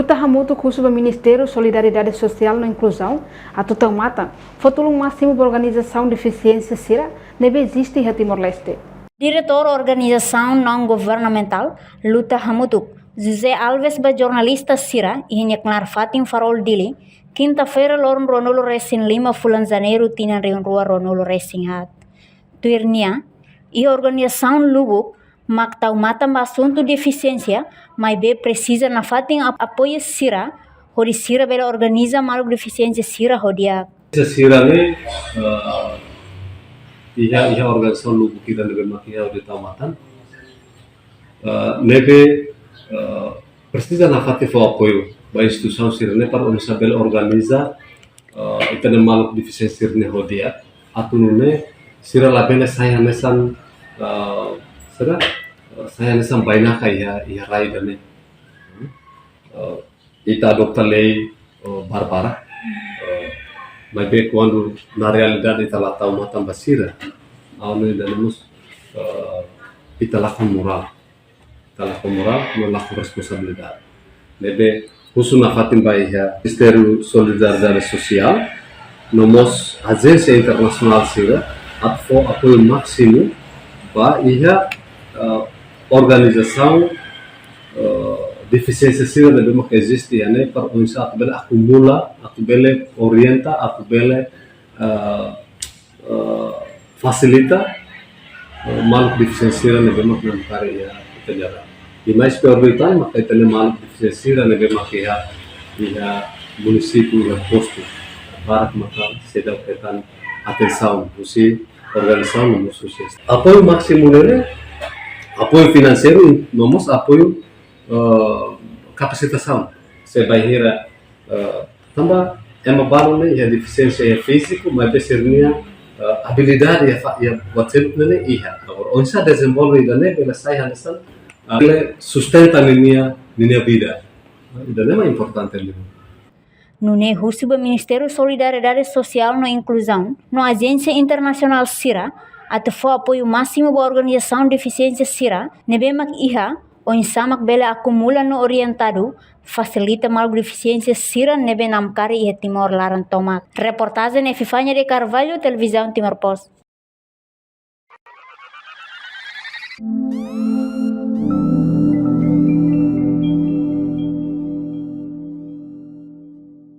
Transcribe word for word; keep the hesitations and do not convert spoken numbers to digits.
Luta Hamutuk husu ba Ministériu Solidariedade Sosiál no Inkluzaun atu tau matan fó tulun másimu ba organizasaun defisiénsia sira ne'ebé eziste iha Timor-Leste. Diretór organizasaun naun-governamentál Luta Hamutuk, José Alves, ba jornalista sira iha nia knaar fatin Farol, Dili, kinta-feira, loron ruanulu resin lima fulan Janeiru tinan rihun rua ruanulu resin haat. Tuir nia, iha organizasaun lubuk mak tau matan ba asuntu defisiénsia, maibé presiza nafatin ap-, apoiu sira hodi sira bele organiza maluk defisiénsia sira ho di'ak. Sira ne'e, eh, iha, iha organizasaun lubuk ida ne'ebé mak iha hodi tau matan. Eh, ne'ebé, eh, presiza nafatin fó apoiu ba instituisaun sira-ne'e para oinsá bele organiza, eh, ita-nia maluk defisiénsia sira-ne'e ho di'ak, atu nune'e sira labele sai hanesan, eh, sira, eh, sai hanesan bainaka iha, iha rai ida-ne'e. Eh, ita adota lei, eh, barbarak, eh, maibé kuandu na realidade ita la tau matan ba sira, ha'u hanoin ida-ne'e mós, eh, ita lakon morál. Ita lakon morál, no lakon responsabilidade. Ne'ebé husu nafatin ba iha Ministériu Solidariedade Sosiál, no mós ajénsia internasionál sira, atu fó apoiu másimu ba iha, eh, organizasaun, eh, defisiénsia sira ne'ebé mak eziste iha ne'e, para oinsá atu bele akumula, atu bele orienta, atu bele, eh, eh, fasilita, eh, maluk defisiénsia sira ne'ebé mak namkari iha ita-nia rai. I mais piór liután maka ita-nia maluk defisiénsia sira ne'ebé mak iha, iha munisípiu, iha postu barak maka seidauk hetan atensaun husi organizasaun no mós husi apoiu másimu ne'e, apoiu finanseiru, no mós apoiu, eh, kapasitasaun. Se bainhira, eh, tanba ema balu ne'e iha defisiénsia iha fíziku, maibé sira-nia, eh, abilidade iha fa-, iha buat seluk ne'e iha. Agora, oinsá dezenvolve ida-ne'e bele sai hanesan, eh, bele sustenta ninia, ninia vida. Ida-ne'e mak importante liu. Nune'e husu ba Ministériu Solidariedade Sosiál no Inkluzaun no ajénsia internasionál sira atu fó apoiu másimu ba organizasaun defisiénsia sira ne'ebé mak iha, oinsá mak bele akumula no orientadu fasilita maluk defisiénsia sira ne'ebé namkari iha Timor laran tomak. Reportajen Epifania de Carvalho, Televizaun Timor Post.